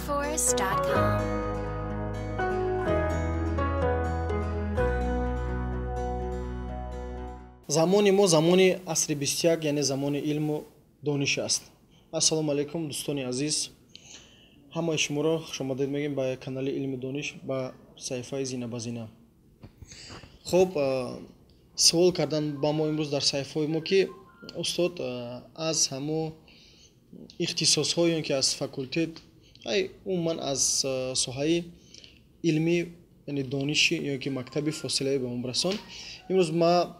Learnforce.com. Замони мо замони асри 21, яъне замони илму дониш аст. Ассалому алайкум, дӯстони азиз, ҳамаи шуморо хушомадед мегӯем ба канали Илму дониш, ба саҳифаи Зина ба зина. Хуб, суол кардан ба мо имрӯз дар саҳифаҳои мо, ки устод, аз ҳамо ихтисосҳо ё ки аз факултет, ай умуман аз соҳаи илмӣ, яъне дониши ё ки мактаби фосилавӣ ба мо бирасон. Имрӯз ма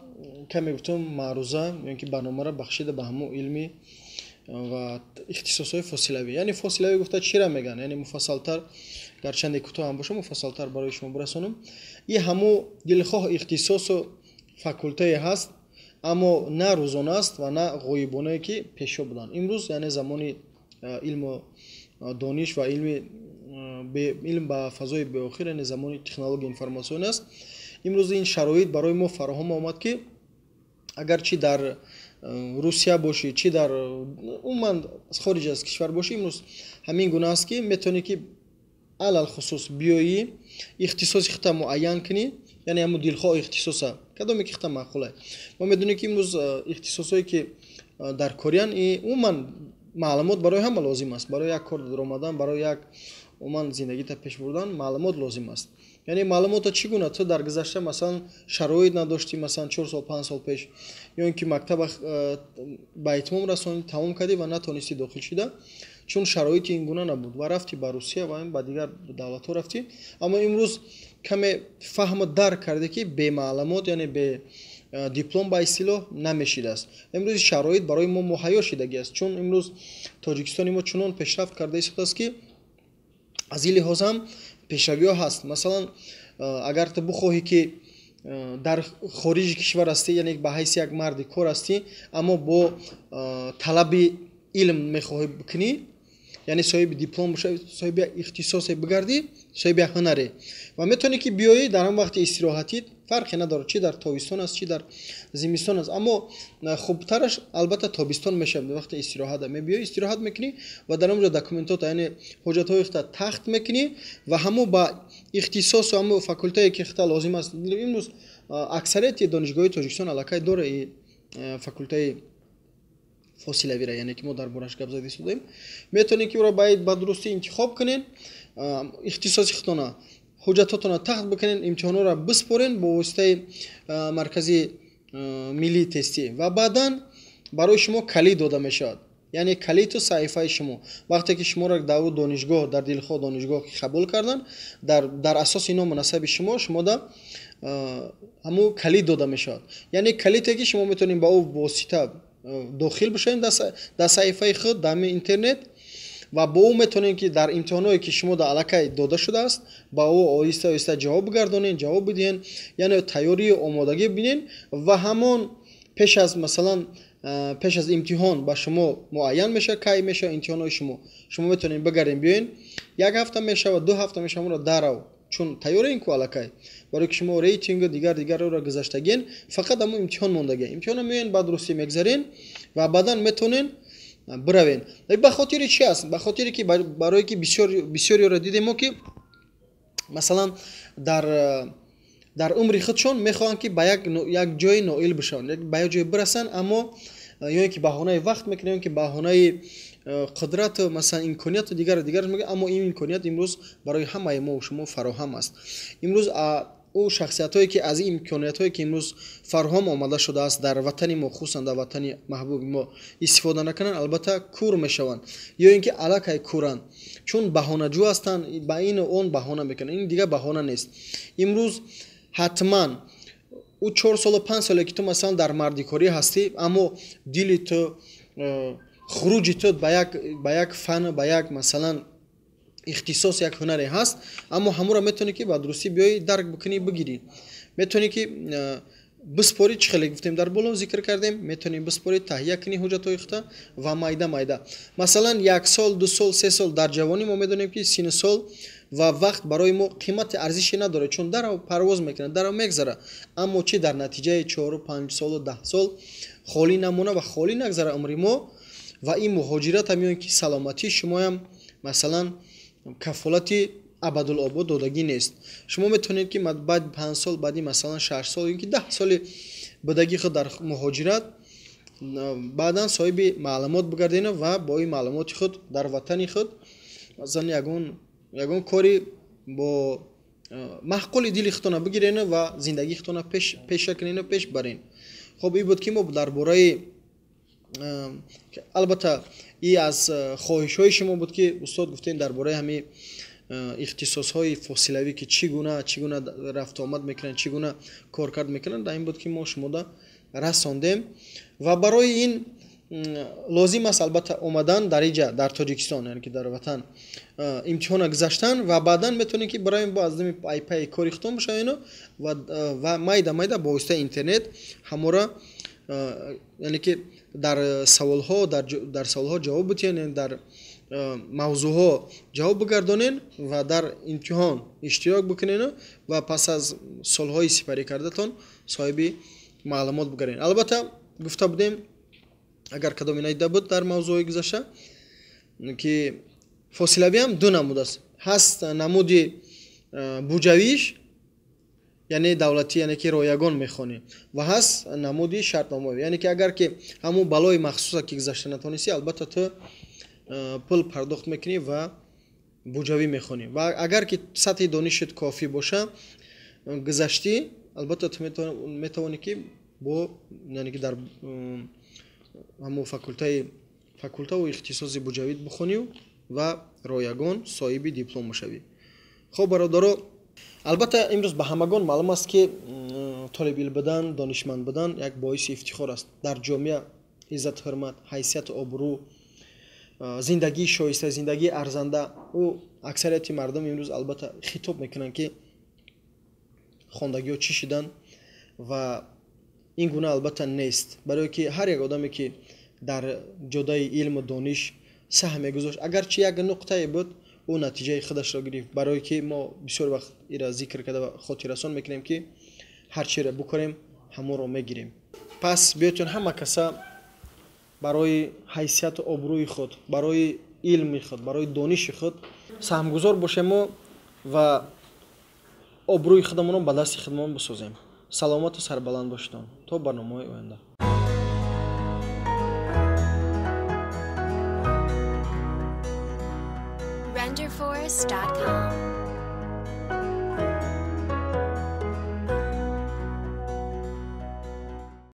каме гуфтам маъруза ё ки барномаро бахшида ба ҳамо илми ва ихтисосҳои фосилавӣ. Яъне фосилавӣ гуфта чиро мегӯянд? Яъне муфассалтар, гарчанде кӯтоҳ ҳам боша, муфассалтар барои шумо бирасонам. И ҳамо дилхоҳ ихтисосу факултае ҳаст, аммо на рӯзона аст ва на ғоибонае, ки пешо буданд. Имрӯз яъне замони илму дониш ва илм ба фазои беохир, яъне замони технология информатсион аст. Имрӯз ин шароит барои мо фароҳам омад, ки агарчи дар Русия бошӣ, чи дар умуман хориҷ аз кишвар бошӣ, имрӯз ҳамин гуна аст, ки метавонӣ, ки алалхусус биёӣ, ихтисоси худта муайян кунӣ, яъне ҳамун дилхоҳ ихтисоса, кадоме ки худта маъқулае. Мо медонем, ки имрӯз ихтисосҳое, ки дар кориян, умуман маълумот барои ҳама лозим аст. Барои як кор даромадан, барои як умуман зиндагита пеш бурдан маълумот лозим аст. Яъне маълумота чӣ гуна? Ту дар гузашта, масалан, шароит надоштӣ, масалан, 4 сол, 5 сол пеш, ё ин ки мактаба ба итмом расонӣ, тамом кардӣ ва натонистӣ дохил шида, чун шароити ин гуна набуд, ва рафтӣ ба Русия ва ба дигар давлатҳо рафтӣ. Аммо имрӯз каме фаҳму дарк кардӣ, ки бемаълумот, яъне бе диплом ба истилоҳ намешидааст. Имрӯз шароит барои мо муҳайё шидагӣ аст, чун имрӯз Тоҷикистони мо чунон пешрафт карда истодааст, ки аз ин лиҳоз ҳам пешравиҳо ҳаст. Масалан, агар ту бихоҳӣ, ки дар хориҷи кишвар ҳастӣ, яъне ба ҳайси як марди кор ҳастӣ, аммо бо талаби илм мехоҳӣ бикунӣ, яъне соҳиби диплом бошавӣ, соҳиби як ихтисосе бигардӣ, соҳиби як ҳунаре, ва метавонӣ, ки биёӣ дар ҳам вақти истироҳатӣ, фарқе надорад, чи дар тобистон аст, чи дар зимистон аст, аммо хубтараш албатта тобистон мешавад. Вақти истироҳата мебиёӣ, истироҳат мекунӣ ва дар он ҷо документота, яъне ҳуҷҷатҳои худта тахт мекунӣ ва ҳамо ба ихтисосу ҳамо факултае, ки худта лозим аст. Имрӯз аксарияти донишгоҳи Тоҷикистон аллакай дора факултаи фосилавира, яъне ки мо дар бораш гап зада истодаем. Метавонед, ки ӯро ба дурустӣ интихоб кунед, ихтисоси худтона, ҳуҷҷатҳотонро тахт бикунед, имтиҳонҳоро биспорен бо воситаи маркази миллии тестӣ, ва баъдан барои шумо калид дода мешавад, яъне калиту саҳифаи шумо. Вақте ки шуморо дар ӯ донишгоҳ, дар дилхоҳ донишгоҳ қабул карданд, дар асоси ному насаби шумо шумода ҳамун калид дода мешавад, яъне калите, ки шумо метавонед ба ӯ восита дохил бишавед дар саҳифаи худ дар ҳамин интернет, ва бо ӯ метавонед, ки дар имтиҳонҳое, ки шумо дар аллакай дода шудааст, ба ӯ оҳиста оҳиста ҷавоб бигардонед, ҷавоб бидиҳед, яъне тайёрию омодагӣ бинед. Ва ҳамон пеш аз, масалан, пеш аз имтиҳон ба шумо муайян мешавад, кай мешавад имтиҳонҳои шумо. Шумо метавонед бигардед, биёед, як ҳафта мешавад, 2 ҳафта мешавад, ҳамонро дарав, чун тайёрен ку аллакай, барои ки шумо рейтингу дигар дигарро гузаштагиен, фақат ҳамон имтиҳон мондагия. Имтиҳонро меоен, ба дурустӣ мегзарен ва баъдан метавонен биравен. Ба хотири чи аст? Ба хотире ки барое ки бисёриёро дидем мо, ки масалан дар умри худшон мехоҳанд, ки ба як ҷое ноил бишаванд, ба як ҷое бирасанд, аммо ё ин ки баҳонаи вақт мекунанд, ё ки баҳонаи қудрату, масалан, имконияту дигару дигар мегӯянд. Аммо ин имконият имрӯз барои ҳамаи мо шумо фароҳам аст. Имрӯз ӯ шахсиятҳое, ки аз ин имкониятҳое, ки имрӯз фароҳам омада шудааст дар ватани мо, хусусан дар ватани маҳбуби мо, истифода накунанд, албатта кур мешаванд ё ин ки аллакай куранд, чун баҳонаҷӯ ҳастанд, ба ину он баҳона мекунанд. Ин дигар баҳона нест. Имрӯз ҳатман ӯ 4 солу 5 соле, ки ту, масалан, дар мардикорӣ ҳастӣ, аммо дили ту, хуруҷи ту ба як фан, ба як, масалан, ихтисос, як ҳунаре ҳаст, аммо ҳамуро метавонӣ, ки ба дурустӣ биёӣ, дарк бикунӣ, бигирӣ. Метавонӣ, ки биспорӣ, чӣ хеле гуфтем, дар боло зикр кардем, метавонӣ биспорӣ, таҳия кунӣ ҳуҷҷатҳои худта ва майда майда, масалан, як сол, 2 сол, 3 сол дар ҷавонӣ. Мо медонем, ки сину сол ва вақт барои мо қимати арзише надорад, чун дарав парвоз мекунад, дарав мегзарад. Аммо чӣ дар натиҷаи 4-у 5 солу 10 сол холӣ намона ва холӣ нагзара умри мо ва ин муҳоҷират ҳам, ё ки саломатии шумоям, масалан. Кафолати абадулобод додагӣ нест. Шумо метавонед, ки баъд 5 сол, баъди масалан 6 сол ё ки 10 соли будагии худ дар муҳоҷират баъдан соҳиби маълумот бигардед ва бо ин маълумоти худ дар ватани худ масалан ягон кори бо маҳқули дили худтона бигирен ва зиндагии худтона пеша кунен, пеш барен. Хоб, ин буд, ки мо дар бораи, албатта, и аз хоҳишҳои шумо буд, ки устод гуфтем дар бораи ҳамин ихтисосҳои фосилавӣ, ки чӣ гуна рафтуомад мекунанд, чӣ гуна коркард мекунанд. Дар ин буд, ки мо шумода расондем ва барои ин лозим аст, албатта, омадан дар иҷа, дар Тоҷикистон, яъне ки дар ватан имтиҳона гузаштан ва баъдан метавонед, ки барои бо аз дами пайпаи кори худтон бошавену ва майда майда бо воситаи интернет ҳамора, яъне ки дар саволҳо дар саволҳо ҷавоб битиҳен, дар мавзӯъҳо ҷавоб бигардонен ва дар имтиҳон иштирок бикунену ва пас аз солҳои сипарӣ кардатон соҳиби маълумот бигарден. Албатта, гуфта будем, агар кадоме надида буд дар мавзӯъҳои гузашта, ки фосилавӣ ҳам ду намуд аст. Ҳаст намуди буҷавиш, яъне давлатӣ, яъне ки роягон мехонӣ, ва ҳаст намуди шартномавӣ, яъне ки агар ки ҳамун балои махсуса ки гузашта натонистӣ, албатта, ту пул пардохт мекунӣ ва буҷавӣ мехонӣ. Ва агар ки сатҳи донишат кофӣ боша, гузаштӣ, албатта, ту метавонӣ, ки бо, яъне ки дар ҳамун факултаву ихтисоси буҷавӣ бихонию ва роягон соҳиби диплом бошавӣ. Хоб, бародаро, албатта, имрӯз ба ҳамагон маълум аст, ки толибилм будан, донишманд будан як боиси ифтихор аст дар ҷомеа, иззату ҳурмат, ҳайсияту обрӯ, зиндагии шоиста, зиндагии арзанда. Ӯ аксарияти мардум имрӯз, албатта, хитоб мекунанд, ки хондагиҳо чӣ шиданд, ва ин гуна, албатта, нест, барое ки ҳар як одаме, ки дар ҷодаи илму дониш саҳм мегузошт, агарчи як нуқтае буд, ӯ натиҷаи худашро гирифт. Барое ки мо бисёр вақт ира зикр карда ва хотиррасон мекунем, ки ҳар чиро букорем, ҳамонро мегирем. Пас биётон, ҳама каса барои ҳайсияту обрӯи худ, барои илми худ, барои дониши худ саҳмгузор бошему ва обрӯи худамонро ба дасти худамон бисозем. Саломату сарбаланд бошедон то барномаҳои оянда. Renderforest.com.